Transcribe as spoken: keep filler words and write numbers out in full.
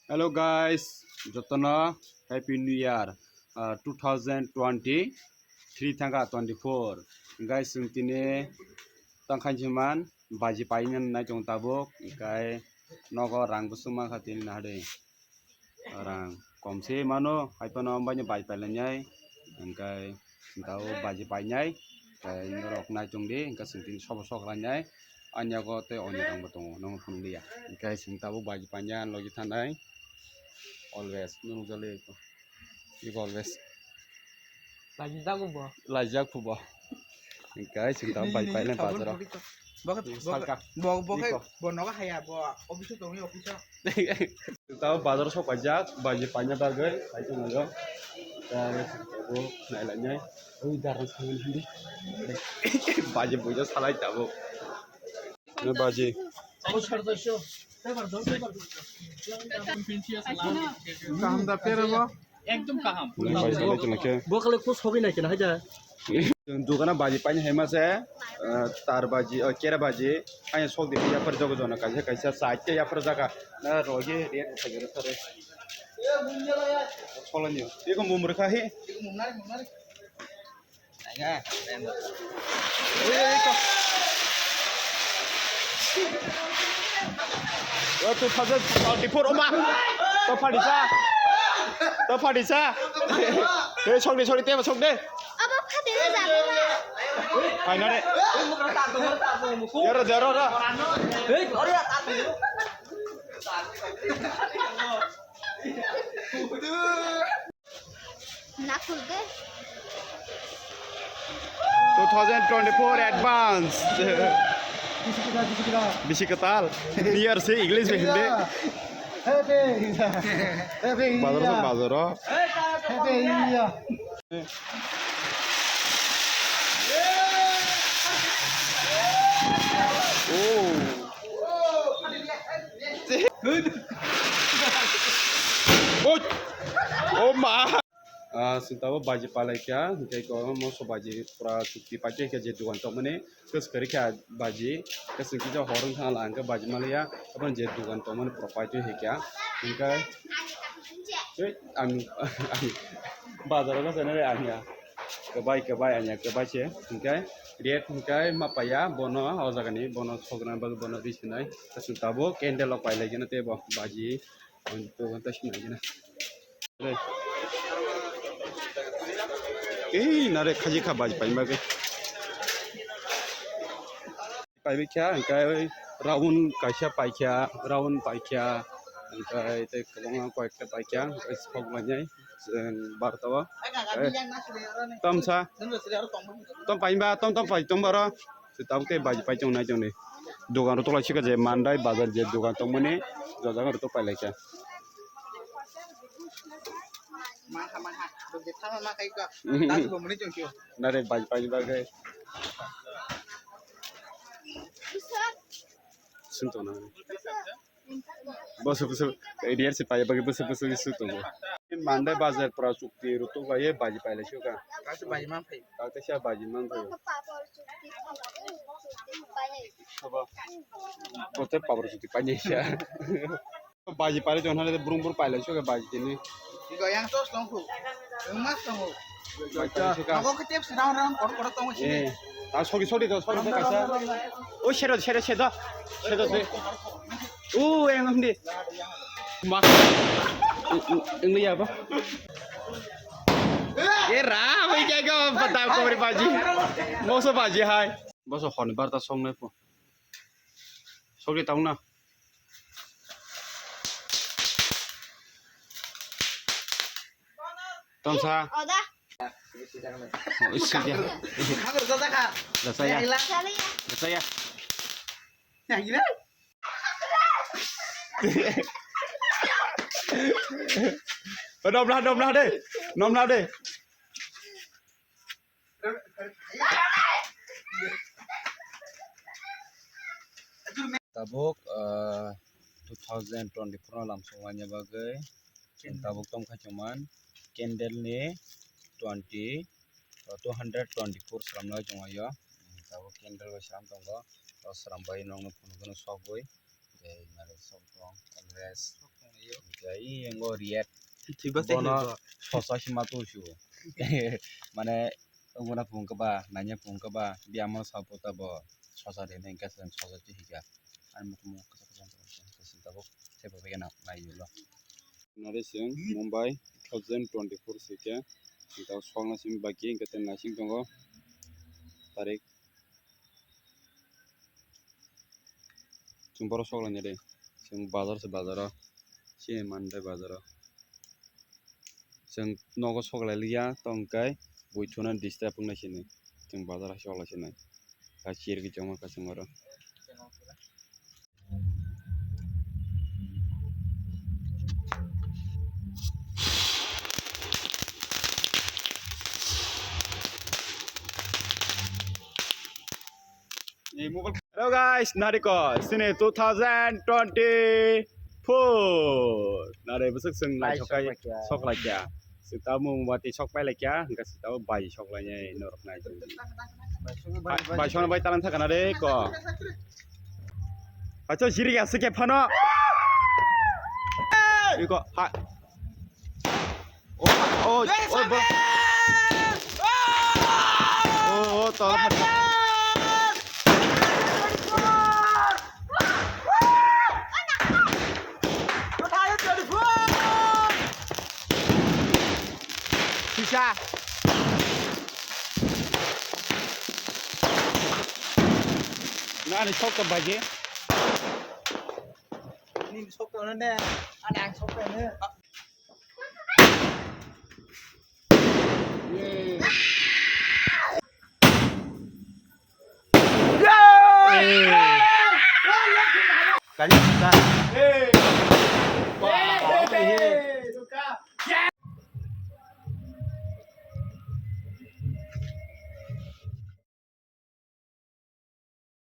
Hello guys, jotono Happy New Year, ah, two thousand twenty-three thangkha twenty-four. Guys, chwng tini tangkhainsiman baji paina nai tong tabuk, hwnkhe nogo rang bwswk mankha tini nahadi. Rang kom se mano, hai phano baji pai pailainyai, hwnkhe tabuk baji painai, tei norok nai tongdi, hwnkhe chwng tini sobo sok lainai. Ani yago tei oni rang bo tongo, nono phunukliya. Hwnkhe chwng tabuk baji paina logi thanai. Always, nung jale iko. Iko always. Laijak bo. Laijak phubo. Hwnkhe chwng tabuk baji paina bazaro. Bo, bo, Salka. Bo, bo khai, Iko. Bo nogo haya, bo office o tongwi office o. Chwng tabuk bazaro sok paijak, baji paina bagwi, hai tongnaio. Tei abo nailainai. Ui, darang sangni hindi. Baji bujo salai tabuk. Ne baji. Kaham da pera bo? Ekdom kaham. Ne baji salai tongkhe. Bo kale ko sogi nai kena haja. Dukana baji paini hai mase, eh, tar baji, oh, kera baji, hai sok di yapar jogo jona kaisa kaisa side ke yapar jaga. Na rogi red uthai gere sare. Solani. Iko mumur kha hi. Two thousand twenty-four, oma. To pharisa. To pharisa. Hey, sok de, sok de, tema sok de. Abo khade na jalo na. Hai na re. Jaro, jaro, ra. Hey, ore ya. Nakhulde. Two thousand twenty-four advance. Bisi kwtal. New Year se English bai hindi. Happy. Happy New Year. Bazar sa bazar. Happy New Year. Oh. Oi! Oh ma! Ah, chwng tabuk baji palai kha, hwnkhe eko moso baji pura chukti paikhe, hwnkhe je dukan tongmani kwswk kwrwi kha baji, kwswk kisa hor wngkha, ang khe baji maliya, aboni je dukan tongmani pura paitwi hai kha, hwnkhe tei ang, ang bazaro gw chana re ang ya. Kwbai, kwbai, anya kwbai se, hwnkhe rate hwnkhe ma paiya, bono o jagani, bono sokna bagwi bono ri sinai. Chwng tabuk candle rok pailai gana tei bo baji, ang to ta sinai gana. Ei, nare khaji kha baji paima bagwi. Paibikha, hwnkhe round kaisa paikha, round paikha, hwnkhe tei kwbangma koyekta paikha, hwnkhe sok lainai, chwng barta o. Eh, tamsa, tom paimba, tom tom pai tong baro. Tabuk tei baji pai tong nai tong ni. Dogan rok tolai sika je mandai bazar je dogan tongmani, jajak rok to pailaikha. Mangkha, mangkha. Bo je thangma ma kai ko. Mhm. Das bo muni chong kyo. Nare bai bai bagwi. Sung tong na. Boso boso area se pai bagwi boso boso ni su tongo. Mandai bazar pura chukti rok to bai baji pailai suka. Kaisa baji man phai. Kaisa baji man phai. Bote pabor chukti painai sa. Baji pari jon hale burung burung pailai suka baji tini. Igo yang sos tongkhu. Yang mas tongkhu. Baji pari suka. Nogo ke tips round round kor kor tongkhu sini. Eh, ah, sorry, sorry, sorry, sorry, kaisa. Oh, share, share, share, share, share. Oh, yang hindi. Ma. Ini apa? Eh, ra, bai kya kya bata ko bari baji. Moso baji hai. Boso hon barta song nai po. Sorry, tong na. Tamsa. Oda. Oh, isi dia. Kagak rasa kah? Rasa ya. Rasa ya. Rasa ya. Ya, gila. Nomlah, nomlah deh. Nomlah deh. Tabuk, ah, two thousand twenty-four no lamsokmani bagwi chwng tabuk tongkha chwngman candle ni twenty, ah, two hundred twenty-four sramlai chwngmaio. Tabuk candle bai sram tongo, o sram bai nokno phunukgwno sogwi tei narwk sok tong always. Tei Ni yango react. Thik ba se bono hinwi bo. Sosa sima tu su. Mane, unguna pung kaba, nanya pung kaba, bi amo sapo ta bo. Sosa de neng kasa sosa chi hika. Ani muk muk kasa kasa kasa kasa tabuk. Sebo bega na, na yulo. Nare sing Mumbai two thousand twenty-four sike. Kita sok na sing baki, kita na sing tongo. Tarik Chwng borok sok lainai de. Chwng bazar se bazaro. Chini mantai bazaro. Chwng nogo sok lai liya tong kai bui thuna disturb wng nai sini. Chwng bazar hai sok lai sinai. Ka chir ki chwng ma ka chwng oro. Hello guys, nariko sini two thousand twenty-four. Nare bwswk chwng bai naithok kai sok lai kya. Sok lai kya. Sita mung bati sok pai lai kya, hingke sita bai sok lai nai norok nai. Bai sok bai talang thaka nare ko. Acho jiri ya sike phano. Iko ha. Oh, oh, oh, bo. Oh, oh, tol. Sisa. Nani sok ka baje. Nini sok ka ne. Ana ang sok ka ne. Kali kita.